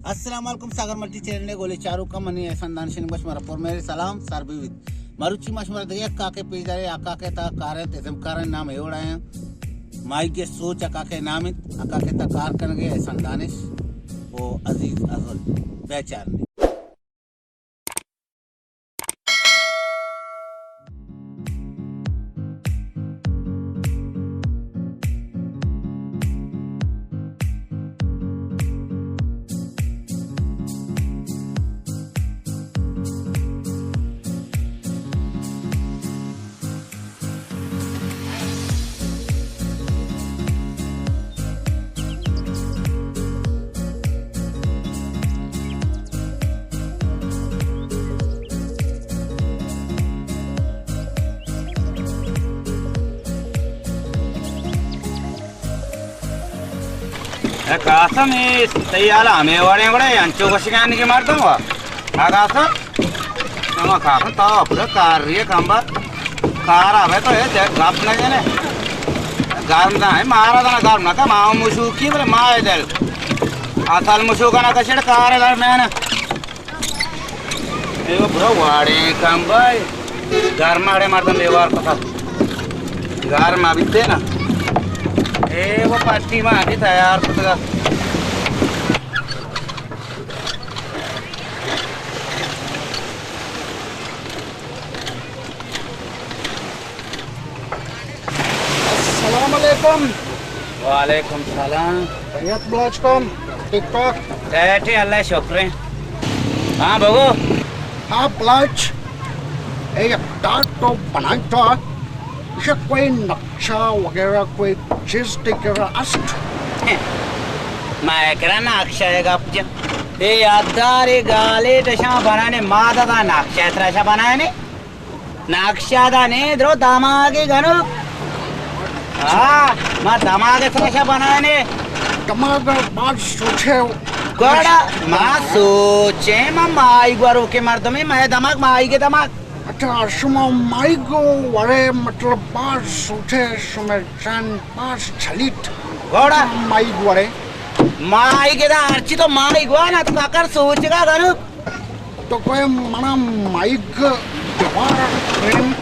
السلام علیکم، ساگر multi channel ءِ گلیں چاروکاں، منی احسان دانش ءِ نیمگ ءَ شمارا پر مہریں سلام سر بہ بیت۔ مروچی ما شمارا دگہ یک کاکے پیش داریں، آ کاکے تہا کار اِنت، ازم کارانی نام اے وڑ ءَ اِنت، ماہیگ ءِ سوچ آ کاکے ءِ نام اِنت، آ کاکے تہا کار کنگ ءَ احسان دانش ءُ عزیز ازل۔ بیا چاریں۔ اے قاسم، اے تئی حال ہمے وڑیں گڑا انچو گوشگانی کہ مردم وا۔ ہاں قاسم، ہما قاسم تو پورا کار رہی ہے کمبر۔ کار آوے تو اے دے گپ نہ جنے۔ گرم نہ ہے، مارا دنا گرم نہ کا، ما مشوکی بلے ما اے دل۔ اصل مشوکا نہ کشڑ کار ہے در میں نا۔ اے وہ برا واڑے کم بھائی۔ گھر ماڑے مردم بیوار کتا۔ گھر ما بیتے نا۔ اے وہ پٹی ما بھی تیار کتگا۔ السلام علیکم۔ وعلیکم سلام۔ خیریت بلاچ کن؟ ٹھیک ٹھاک؟ ٹھیک ٹھیک، اللہ شکر ہے۔ ہاں بگو۔ ہاں بلاچ، اے یک ڈاٹ تو بنائیں تو، اسے کوئی نقشہ وغیرہ کوئی چیز تئی کرا است؟ مئے کرا نقشہ ءِ گپ جن۔ اے یاددار، اے گالے ٹشاں بنانے، ما دادا نقشہ ترا شا بنانے۔ نقشہ دا نے درو دماغی گنوک۔ ہاں، ما دماغ ترا شا بنانے۔ دماغ باز سوچے۔ گوڑا ما سوچے، ما مائی گورو کے مردمے، مئے دماغ مائی کے دماغ۔ اچھا، شما ماہیگ ورے، مطلب باز سوچے، شما جان باز چلیت۔ گوڑا ماہیگ ورے۔ ماہیگ دا ہرچی تو ماہیگ وا نا، تو کاکر سوچگا گنوک۔ تو کوئی منا ماہیگ دوبارہ کریم۔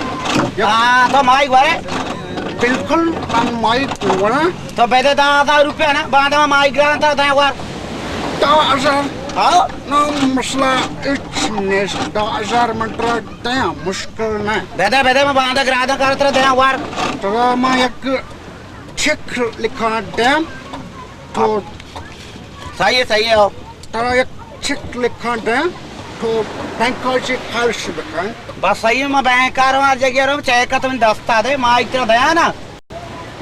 ہاں، تو ماہیگ ورے۔ بالکل، من ماہیگ ورے۔ تو بدے دہ ہزار روپیہ نا، بعد ما ماہیگ گران تا دہ وار۔ دہ ہزار؟ ہاں۔ نا مسئلہ اچ نیست، دہ ہزار من ترا دیاں، مشکل نہ۔ بدے، بدے، ما باندا گراداں کار ترا دیاں وار۔ ترا ما یک چیک لکھاں دیاں، تو صحیح ہے، صحیح ہے، او۔ ترا یک چیک لکھاں دیاں، تو بینک چی خرچ بکن۔ بس صحیح ہے، ما بینک کاروں ہر جگہ رو، چیک تو من دستا دے، ما ایک ترا دیاں نا۔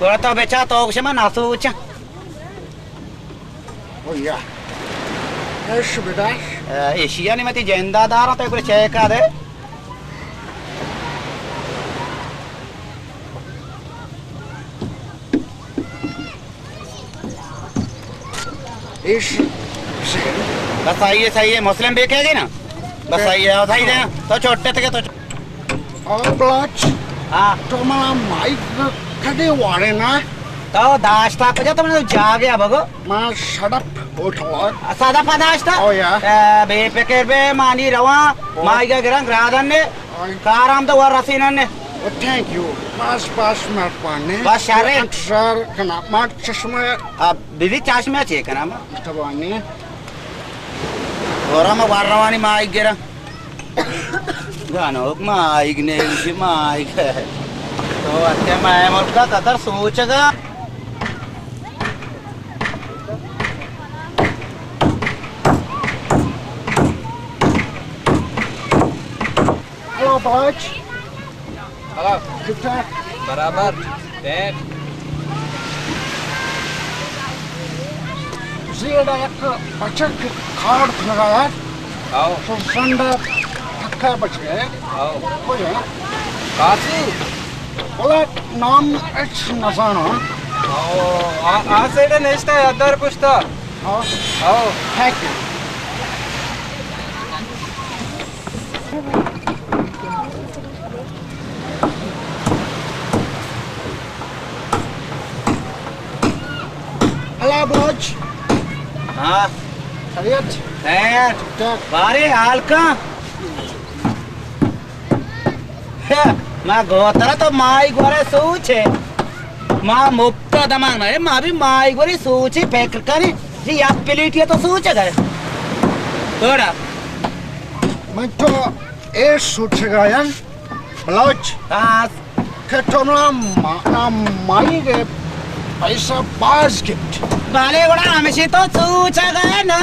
گڑا تو بچا، تو گوشے ما نہ سوچاں۔ او یا۔ اش بداش۔ اے، ایشی ءَ نی متی جندا دارا، تو گڑا چیک ءَ دے۔ ایش۔ بس آئیے، صحیح ہے، مسلم بے کہہ گئے نا؟ بس آئیے، آؤ، صحیح ہے، تو چھوٹے تھے تو او بلاچ، ہاں۔ تو منا مائیگ کدے وارے نا؟ تو داشتا کجا، تو منا جاگے بگو۔ ما سڑپ ہوٹل۔ سڑپ داشتا؟ او یا۔ اے، بے فکر بے، مانی رواں، او۔ مائیگا گران گرادن نے، او۔ کارام تو ور رسینن نے۔ او، تھینک یو۔ پاس، پاس مہربانی۔ بس شرے۔ انتظار کنا۔ ما چشمہ۔ آ، بی بی چشمہ چے کنا ما؟ توانی۔ گورا ما ور روانی مائیگ گران۔ گنوک مائیگ نے، گوشی مائیگ۔ تو اتکے مئے ملکا قطر سوچگا۔ ہلو بلاچ۔ ہلو۔ ٹھیک ٹھاک۔ برابر۔ ٹھیک۔ زیڑا یک بچک کارڈ لگایا۔ ہاؤ۔ سو زنڈا تھکا بچ گئے۔ ہاؤ۔ ہو جائے۔ کاسی؟ والا نام اچ نزانا۔ ہاؤ۔ آ، آ سیڈ نشتا یاددار پشتا۔ ہاؤ۔ ہاؤ۔ Thank you. ہلا بلوچ۔ ہاں۔ خیریت؟ خیر۔ ٹھیک ٹھاک۔ بارے حال کا؟ ما گوترا تو مائی گورے سوچ ہے۔ ما مفت دمان ہے، ما بھی مائی گورے سوچی فکر کری۔ جی، یک پلیٹ یہ تو سوچ ہے۔ تھوڑا۔ من تو اے سوچ گایا۔ بلوچ۔ ہاں۔ کہ تو نا ما-، نا مائی گے پیسہ باز گپت۔ بالے گڑا ہمیشہ تو سوچ گئے نا۔